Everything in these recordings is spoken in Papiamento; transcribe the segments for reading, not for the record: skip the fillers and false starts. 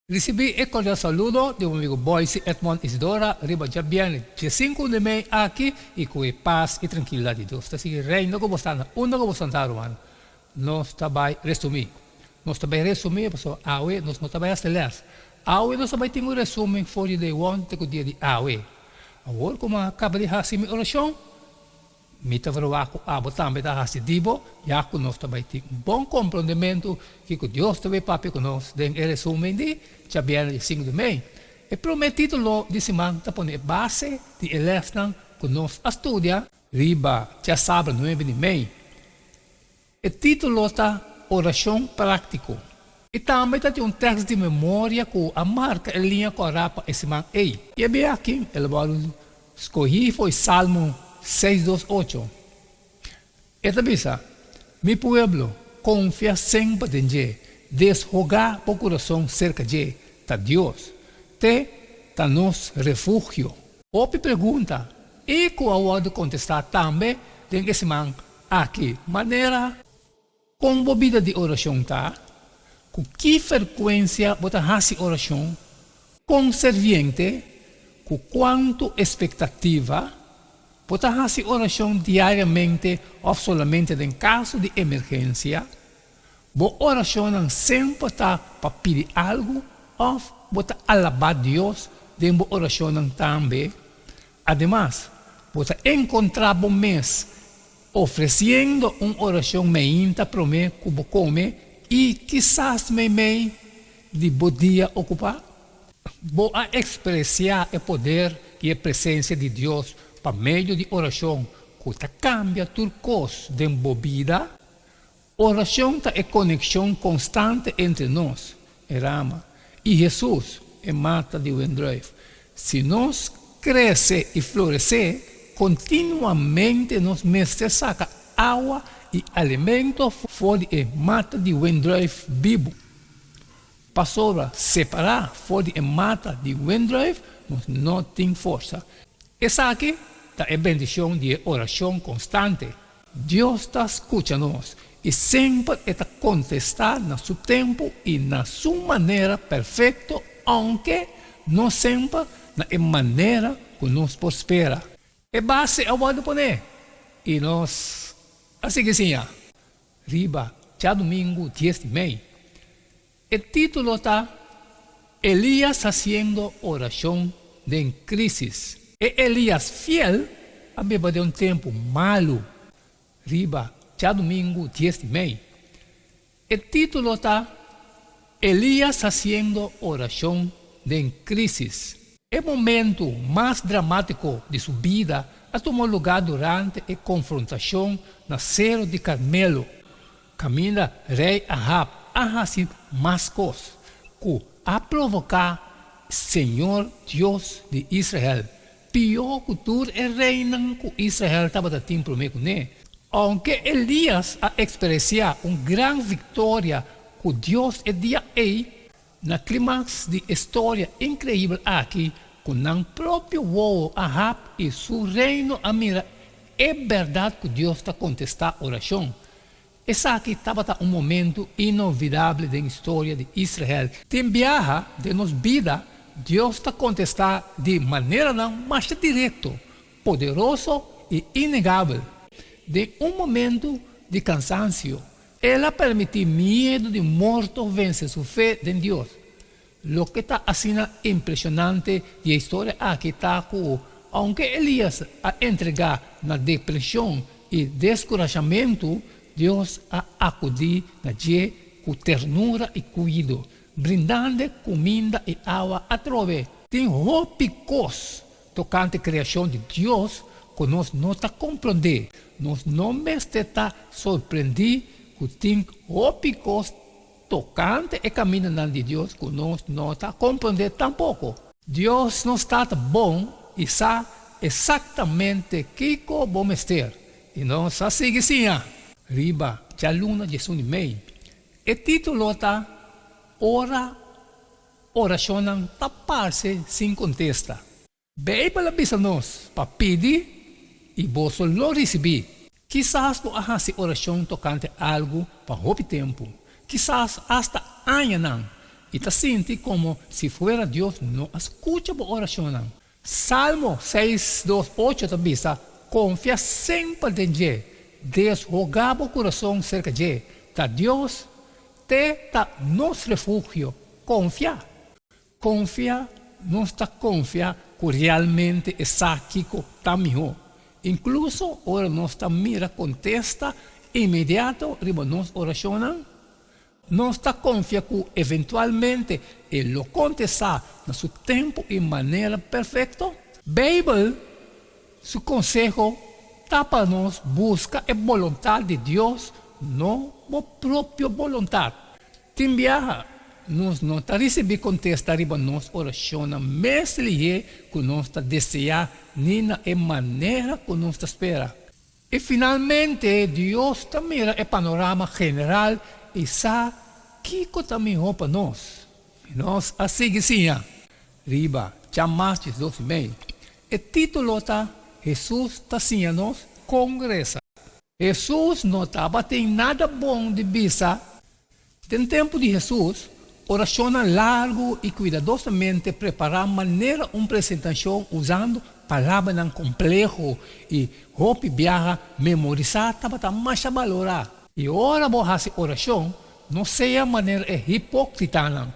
Risibí e kordial saludo di bo amigu Boyce Edmond Isidora riba djabièrnè diesinku di mei aki i ku e pas i trankilidat di Dios ta sigui reina ku bo sta na unda ku bo sta ruman. Nos ta bai resumí. Nos ta bai resumí pasobra awe nos no ta bai hasi lès. Awe nos ta bai tin un resumen for di day one te ku dia di awe. Awor ku mi a kaba di hasi mi orashon, Mi ta verwagt ku abo tambe ta hasi di bo, ya ku nos ta bai tin un bon komprondementu kiko Dios ta bai papia ku nos den e resumen di djabièrnè di sinku di mei. E promé título di siman ta pone e base di e lèsnan ku nos a studia riba djasabra nuebe di mei. E título ta Orashon Práktiko. I tambe ta tin un tèks di memoria ku a marka e liña kòrá pa e siman ei. I e bia aki el a wòrdu skohí for Salmo seis dos ocho. E ta bisa, Mi pueblo, konfia semper den dje, deshogá bo kurason serka dje, ta Dios, te ta nos refugio. Hopi pregunta i ku a wòrdu kontestá tambe den e siman aki, manera, Kon bo bida di orashon ta? Ku ki frekuensia bo ta hasi orashon? Kon serviente? Ku kuantu espektativa? Bo ta hasi orashon diariamente òf solamente den kaso di emergensia? Bo orashonnan semper ta pa pidi algu òf bo ta alabá Dios den bo orashonnan tambe? Ademas, bo ta enkontrá bo mes ofresiendo un orashon meinta promé ku bo kome i kisas meimei di bo dia okupá. Bo a ekspresiá e poder i e presensia di Dios pa medio di orashon ku ta kambia tur kos den bo bida? Orashon ta e konekshon konstante entre nos, e rama, i Hesus, e mata di wendruif. Si nos krese i floresé, kontinuamente nos mester saka awa i alimento for di e mata di wendruif bibu. Pasobra separá for di e mata di wendruif nos no tin forsa. Esaki ta e bendishon di e orashon konstante. Dios ta skucha nos i semper e ta kontestá na su tempu i na su manera perfekto, ounke no semper na e manera ku nos por spera. E base a wòrdu poné i nos a sigui siña. Riba djadumingu dies di mei. E título ta Elías hasiendo orashon den krísis. E Elías fiel a biba den un tempu malu. Riba djadumingu dies di mei. E título ta Elías hasiendo orashon den krísis. E momentu mas dramátiko di su bida a tuma lugá durante e konfrontashon na Sero di Karmelo, kaminda Rei Ahab a hasi mas kos ku a provoká señor Dios di Israel pió ku tur e reinan ku Israel tabata tin promé kuné. Ounke Elías a eksperensiá un gran viktoria ku Dios e dia ei, Na klimaks di e storia inkreibel aki, ku nan propio wowo Ahab i su reino a mira e bèrdat ku Dios ta kontestá orashon. Esaki tabata un momentu inolvidabel den historia di Israel. Tin biaha den nos bida Dios ta kontestá di maneranan masha direkto, poderoso i innegabel. Den un momentu di kansansio, El a permití miedu di morto vense su fe den Dios. Loke ta asina impreshonante di e historia aki ta ku ounke Elias a entregá na depreshon i deskurashamentu, Dios a akudí na dje ku ternura i kuido, brindand'e kuminda i awa atrobe. Tin hopi kos Tokante kreashon di Dios ku nos no ta komprondé, nos no mester ta sorprendí ku tin hopi kos tokante e kamindanan di Dios ku nos no ta komprondé tampoko. Dios nos Tata bon i sa esaktamente kiko bo mester, i nos a sigui siña. Riba djaluna diesun di mei, e título ta Ora Orashonnan ta parse sin kontesta. Beibel a bisa nos pa pidi i boso lo risibí. Kisas bo a hasi orashon tokante algu pa hopi tempu, kisas asta añanan. i ta sinti komo si fuera Dios no a skucha bo orashonnan. Salmo seis dos ocho ta bisa, Konfia semper den dje, deshogá bo kurason serka dje, ta Dios te ta nos refugio, konfia. Konfia, nos ta konfia ku realmente e sa kiko ta mihó, inkluso ora nos ta mira kontesta inmediato riba nos orashonnan. Nos ta konfia ku eventualmente e lo kontestá na su tempu i manera perfekto. Beibel su konseho ta pa nos buska e boluntat di Dios, no bo propio boluntat. Tin biaha, nos no ta risibí kontesta riba nos orashonnan mes lihé ku nos ta deseá ni na e manera ku nos ta spera. I finalmente Dios ta mira e panorama general i sa kiko ta mihó pa nos. I nos a sigui siña riba djamas 12 i mei. E título ta Hesus ta siña nos kon resa. Hesus no tabatin nada bon di bisa. Den tempu di Hesus, orashonnan largu i kuidadosamente prepará manera un presentashon usando palabranan kompleho i hopi biaha memorisá tabata masha balorá. I ora bo hasi orashon, no sea manera e hipókritanan,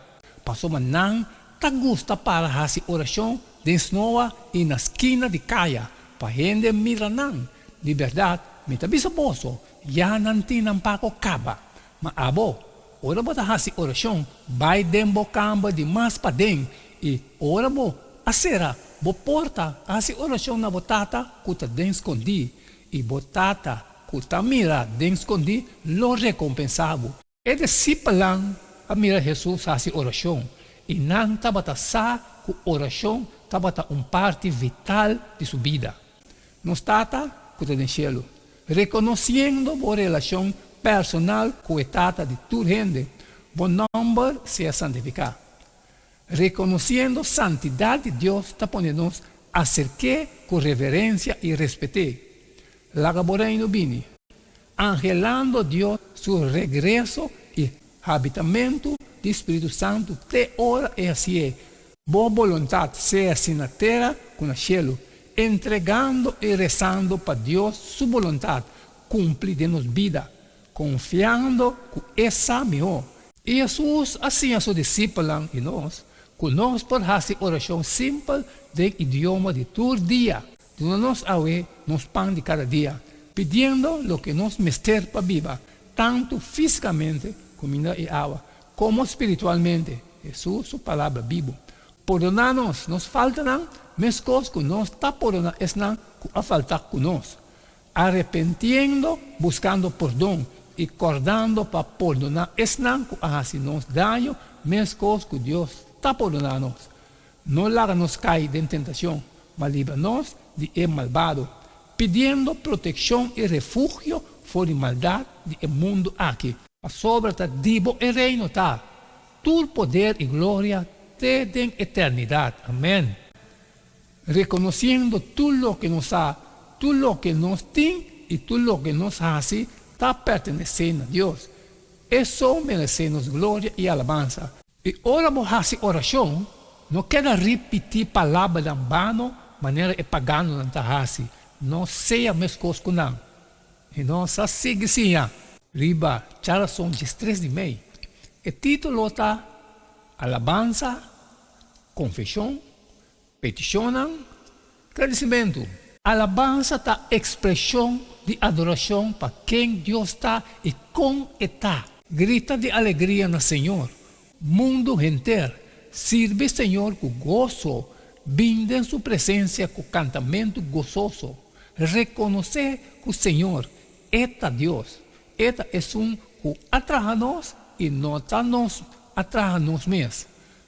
pasobra nan ta gusta para hasi orashon den snoa i na skina di kaya pa hende mira nan. Di bèrdat, mi ta bisa boso, ya nan tin nan pago kaba. Ma abo, ora bo ta hasi orashon, bai den bo kamber di mas paden, i ora bo a sera bo porta, hasi orashon na bo Tata ku ta den skondí, i bo Tata ku ta mira den skondí lo rekompensá bo. E disipelnan a mira Hesus hasi orashon, i nan tabata sa ku orashon tabata un parti vital di su bida. Nos Tata ku ta den shelu, rekonosiendo bo relashon personal ku e Tata di tur hende, bo nòmber sea santifiká. Rekonosiendo santidat di Dios ta pone nos aserk'é ku reverensia i respet'é. Laga bo Reino bini. Anhelando Dios su regreso i habitamentu di Spiritu Santu te ora e hasié, Bo boluntat sea hasi na tera ku na shelu, entregando i resando pa Dios su boluntat kumpli den nos bida, konfiando ku e sa mihó. I Hesus a siña su disipelnan i nos ku nos por hasi orashon simpel den idioma di tur dia. Duna nos awe nos pan di kada dia, pidiendo loke nos mester pa biba, tantu físikamente, kuminda i awa, komo spiritualmente, Hesus su palabra bibu. Pordoná nos nos faltanan, meskos ku nos ta pordoná esnan ku a faltá ku nos. Arepentiendo, buskando pordon i kòrdando pa pordoná esnan ku a hasi nos daño, meskos ku Dios ta pordoná nos. No laga nos kai den tentashon, ma libra nos di e malbado, pidiendo protekshon i refugio for di maldat di e mundu aki. Pasobra ta di bo e reino ta, tur poder i gloria te den eternidat. Amen. Rekonosiendo tur loke nos sa, tur loke nos tin i tur loke nos hasi ta pertenesé na Dios. E so meresé nos gloria i alabansa. I ora bo hasi orashon, no keda ripití palabranan bano manera e paganonan ta hasi, no sea meskos ku nan. I nos a sigui siña. Riba djarason 13 di mei. E título ta Alabansa, Konfeshon, Petishonnan, Gradisimentu. Alabansa ta ekspreshon di adorashon pa ken Dios ta i kon e ta. Grita di alegria na Señor, mundu henter, sirbi Señor ku goso, bin den su presensia ku kantamentu gososo. Rekonosé ku Señor, E ta Dios, E ta esun ku a traha nos i no ta nos a traha nos mes.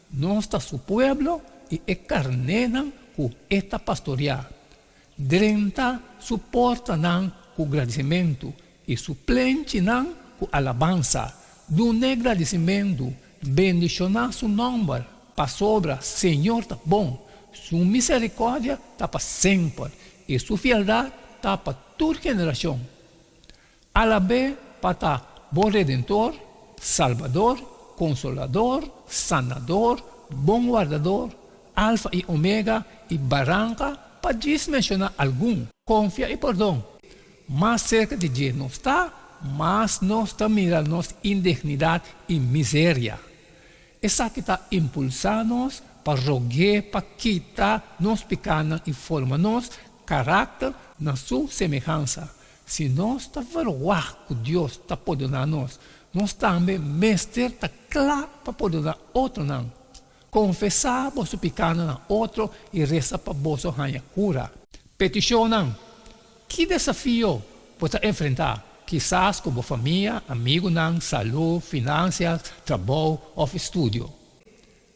Nos ta su pueblo i e karnénan ku e ta pastoriá. Drenta su portanan ku gradisimentu i su plenchinan ku alabansa. Dun'é gradisimentu, bendishoná su nòmber, pasobra Señor ta bon, su miserikòrdia ta pa semper i su fieldat ta pa tur generashon. Alab'é pa ta bo Redentor, Salbador. Konsolador, Sanador, Bon Wardador, Alfa i Omega i Baranka, pa djis menshoná algun. Konfia i pordon. Mas serka di dje nos ta, mas nos ta mira nos indignidat i miseria. Esaki ta impulsá nos pa rog'é pa kita nos pikánan i forma nos karakter na su semehansa. Si nos ta verwagt ku Dios ta pordoná nos, nos tambe mester ta kla pa pordoná otronan. Konfesá boso pikánan na otro i resa pa boso haña kura. Petishonnan. Ki desafio bo ta enfrentá, kisas ku bo famia, amigunan, salú, finansias, trabou òf estudio?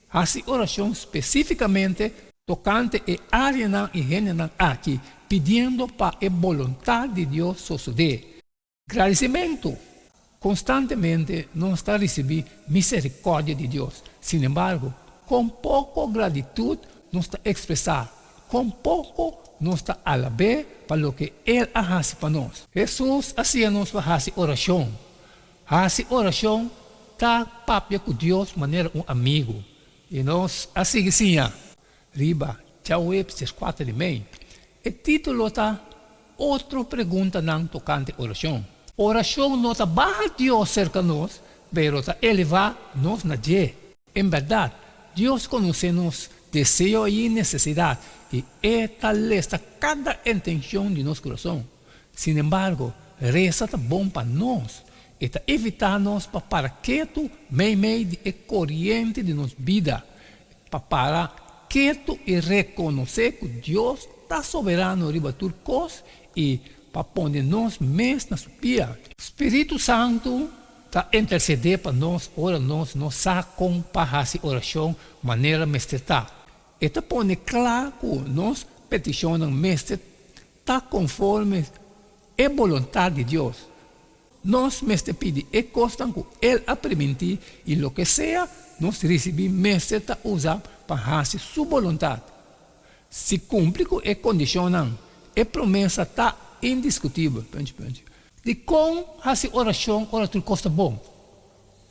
Hasi orashon spesífikamente tokante e áreanan i hendenan aki, pidiendo pa e boluntat di Dios sosodé. Gradisimentu! Konstantemente nos ta risibí miserikòrdia di Dios. Sinembargo, kon poko gratitut nos ta ekspresá, kon poko nos ta alab'é pa loke el a hasi pa nos. Hesus a siña nos pa hasi orashon. Hasi orashon ta papia ku Dios manera un amigu. I nos a sigui siña riba djaweps dieskuater di mei. E título ta Otro preguntanan tokante orashon. Orashon no ta baha Dios serka nos, pero ta elevá nos na dje. En bèrdat, Dios konosé nos deseo i nesesidat, i e ta lesa kada intenshon di nos kurason. Sinembargo, resa ta bon pa nos. E ta evitá nos pa para ketu meimei di e koriente di nos bida, Pa para ketu i rekonosé ku Dios ta soberano riba tur kos i pa pone nos mes na su pia. Spiritu Santu ta intersedé pa nos ora nos no sa kon pa hasi orashon manera mester ta. E ta pone kla ku nos petishonnan mester ta konforme e boluntat di Dios. Nos mester pidi e kosnan ku El a primintí i loke sea nos risibí mester ta usa pa hasi Su boluntat. Si kumpli ku e kondishonnan, e promesa ta indiskutibel. Puntje, puntje. Dikon hasi orashon ora tur kos ta bon?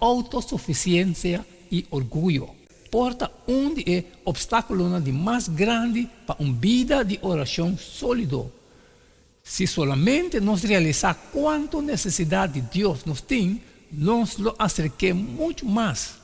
Outosufisiensia i orguyo por ta un di e opstákulonan di mas grandi pa un bida di orashon sólido. Si solamente nos realisá kuantu nesesidat di Dios nos tin, nos lo aserk'é muchu mas.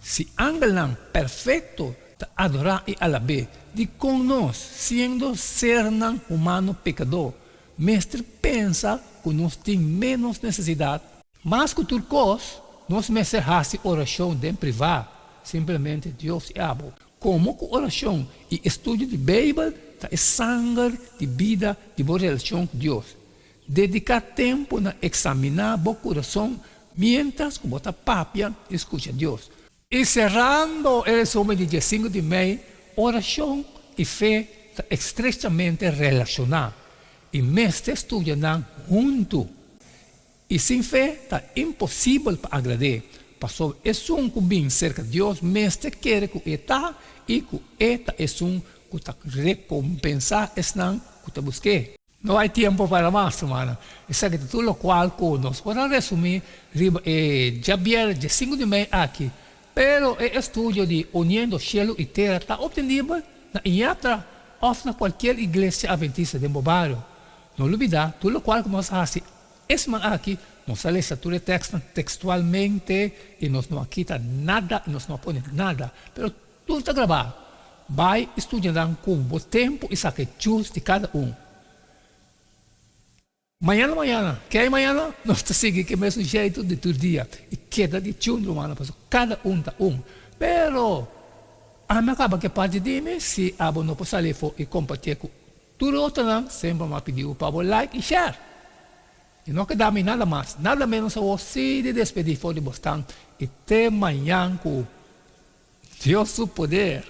Si angelnan perfekto ta adorá i alab'é, dikon nos, siendo sernan humano pekadó, mester pensa ku nos tin ménos nesesidat? Mas ku tur kos, nos mester hasi orashon den privá, simplemente Dios i abo. Komo ku orashon i estudio di Beibel ta e sanger di bida di bo relashon ku Dios, dediká tempu na eksaminá bo kurason miéntras ku bo ta papia i skucha Dios. I serando e resumen di diesinku di mei, orashon i fe ta estrechamente relashoná i mester studia nan huntu. I sin fe ta imposibel pa agrad'é, pasobra esun ku bin serka Dios mester kere ku E ta i ku E ta esun ku ta rekompensá esnan ku ta busk'é. No hay tiempo para mas, rumannan. Esaki ta tur lokual ku nos por a resumí riba e djabièrnè diesinku di mei aki. Pero e estudio di Uniendo Shelu i Tera ta obtenibel na Iñatra òf na kualkier iglesia adventista den bo bario. No lubidá tur lokual ku nos a hasi E siman aki nos a lesa tur e tekstnan tekstualmente i nos no a kita nada i nos no a pone nada. Pero tur ta grabá. Bai i studia nan ku bo tempu i saka e chus di kada un. Mañana mañana, ke ai mañana? Nos ta sigui ku e mesun jeitu di tur dia i keda di chun rumannan pasobra kada un ta un. Pero ami a kaba ku e parti di mi si abo no por sali afó i kompartié ku Tur otronan semper m'a pidi bo pa bo like i share. I no keda mi nada mas, nada menos awor si di despedi for di bosnan i te mañan ku Dios su poder.